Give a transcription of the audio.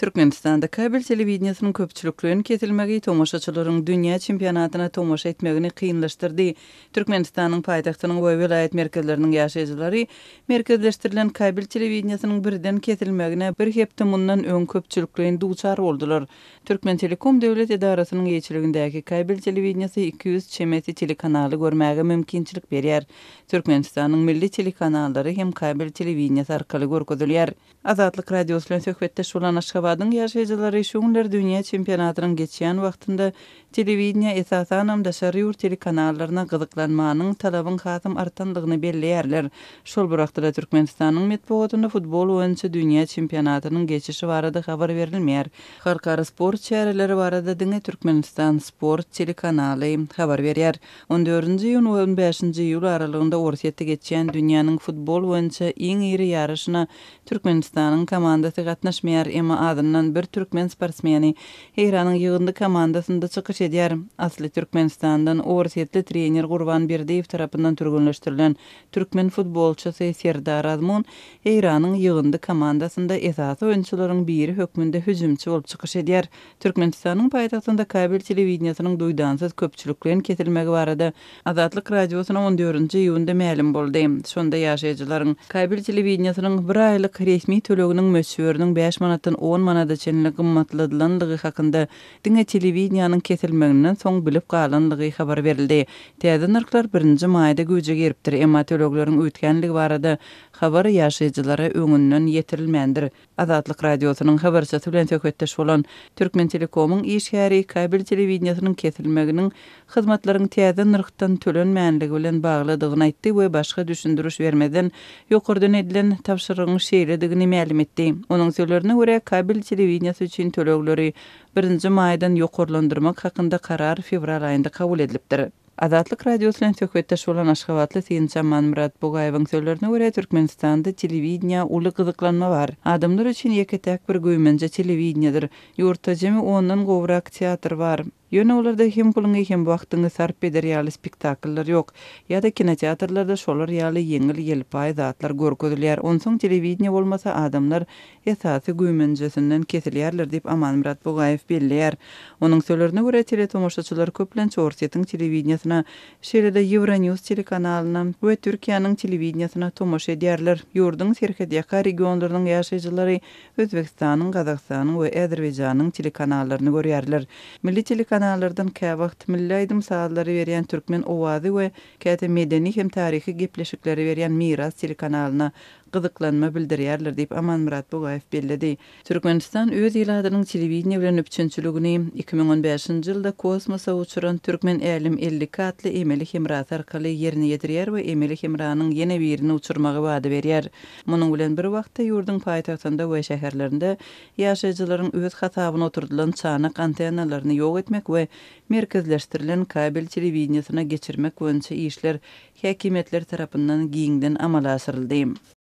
Türkmenistanda kabel telewideniýesiniň köpçülikleýin kesilmegi tomaşaçylaryň dünýä çempionatyna tomaşa etmegini kynlaşdyrdy. Türkmenistanyň paýtagtynyň we welaýat merkezleriniň ýaşaýjylary merkezleşdirilen kabel telewideniýesiniň birden kesilmegine bir hepde mundan öň köpçülikleýin duçar boldular. Türkmentelekom döwlet edarasynyň eýeçiligindäki kabel telewideniýesi 200 çemesi telekanaly görmäge mümkinçilik berýär. Türkmenistanyň milli telekanallary hem kabel telewideniýesi arkaly görkezilýär. Azatlyk Radiosy bilen söhbetdeş bolan Aşgabadyň ýaşaýjylary şu günler dünýä çempionatynyň geçýän wagtynda telewideniýä, esasanam daşary ýurt telekanallaryna gyzyklanmanyň, talabyň hasam artandygyny belleýärler. Şol bir wagtda-da Türkmenistanyň metbugatynda futbol boýunça dünýä çempionatynyň geçişi barada habar berilmeýär. Halkara sport çäreleri barada diňe Türkmenistan Sport telekanaly habar berýär. On dördünji iýun we on bäşinji iýul aralygynda Orsýetde geçýän dünýäniň futbol boýunça iň iri ýaryşyna Türkmenistanyň komandasy gatnaşmaýar, emma azyndan bir türkmen sportsmeni Eýranyň ýygyndy komandasynda çykyş edýär. Asly Türkmenistandan orsýetli trener Gurban Berdiýew tarapyndan türgenleşdirilen türkmen futbolçysy Serdar Azmun Eýranyň ýygyndy komandasynda esasy oýunçylaryň biri hökmünde hüjümçi bolup çykyş edýär. Türkmenistanyň paýtagtynda kabel telewideniýesiniň duýdansyz köpçülikleýin kesilmegi barada Azatlyk Radiosyna on dördünji iýunda mälim boldy. Şonda ýaşaýjylaryň kabel telewideniýesiniň bir aýlyk resmi töleginiň möçberiniň bäş manatdan on manada çenli gymmatladylandygy hakynda diňe telewideniýäniň kesilmeginden soň bilip galandygy habar berildi. Täze nyrhlar birinji maýda güýje giripdir, emma tölegleriň üýtgänligi barada habar ýaşaýjylara öňünden ýetirilmändir. Azatlyk Radiosynyň habarçysy bilen söhbetdeş bolan Türkmentelekomyň işgäri kabel telewideniýesiniň kesilmeginiň hyzmatlaryň täze nyrhdan tölenmänligi bilen baglydygyny aýtdy we başga düşündiriş bermezden, ýokardan edilen tabşyrygyň şeýledigini mälim etdi. Onuň sözlerine görä, kabel telewideniýesi üçin tölegleri birinji maýdan ýokarlandyrmak hakynda karar fewral aýynda kabul edilipdir. Azatlyk Radiosy bilen söhbetdeş bolan aşgabatly synçy Amanmyrat Bugaýewiň sözlerine görä, Türkmenistanda telewideniýä uly gyzyklanma bar. Adamlar üçin ýeke-täk bir güýmenje telewideniýedir. Ýurtda jemi ondan gowrak teatr bar. Ýöne olarda hem puluňy, hem wagtyňy sarp eder ýaly spektakllar ýok. Ýa-da kinoteatrlarda şolar ýaly ýeňil-ýelpaý zatlar görkezilýär. Onsoň telewideniýe bolmasa adamlar esasy güýmenjesinden kesilýärler diýip, Amanmyrat Bugaýew belleýär. Onuň sözlerine görä, teletomaşaçylar köplenç Orsýetiň telewideniýesine, şeýle-de Euronews telekanalyna we Türkiýäniň telewideniýesine tomaşa edýärler. Ýurduň serhetýaka regionlarynyň ýaşaýjylary Özbegistanyň, Gazagystanyň we Azerbaýjanyň telekanallaryny görýärler. Milli telekanallardan käwagt milli aýdym-sazlary berýän Türkmen owazy we käte medeni hem taryhy gepleşikleri berýän Miras telekanalyna gyzyklanma bildirýärler diýip, Amanmyrat Bugaýew belledi. Türkmenistan öz ilatynyň telewideniýe bilen üpjünçiligini 2015-nji ýylda kosmosa uçuran Türkmen Älem 52 atly emeli hemrasy arkaly ýerine ýetirýär we emeli hemranyň ýene birini uçurmagy wada berýär. Munuň bilen bir wagtda ýurduň paýtagtynda we şäherlerinde ýaşaýjylaryň öz hasabyna oturdylan çanak antennalaryny ýok etmek we merkezleşdirilen kabel telewideniýesine geçirmek boýunça işler häkimiýetler tarapyndan giňden amala aşyryldy.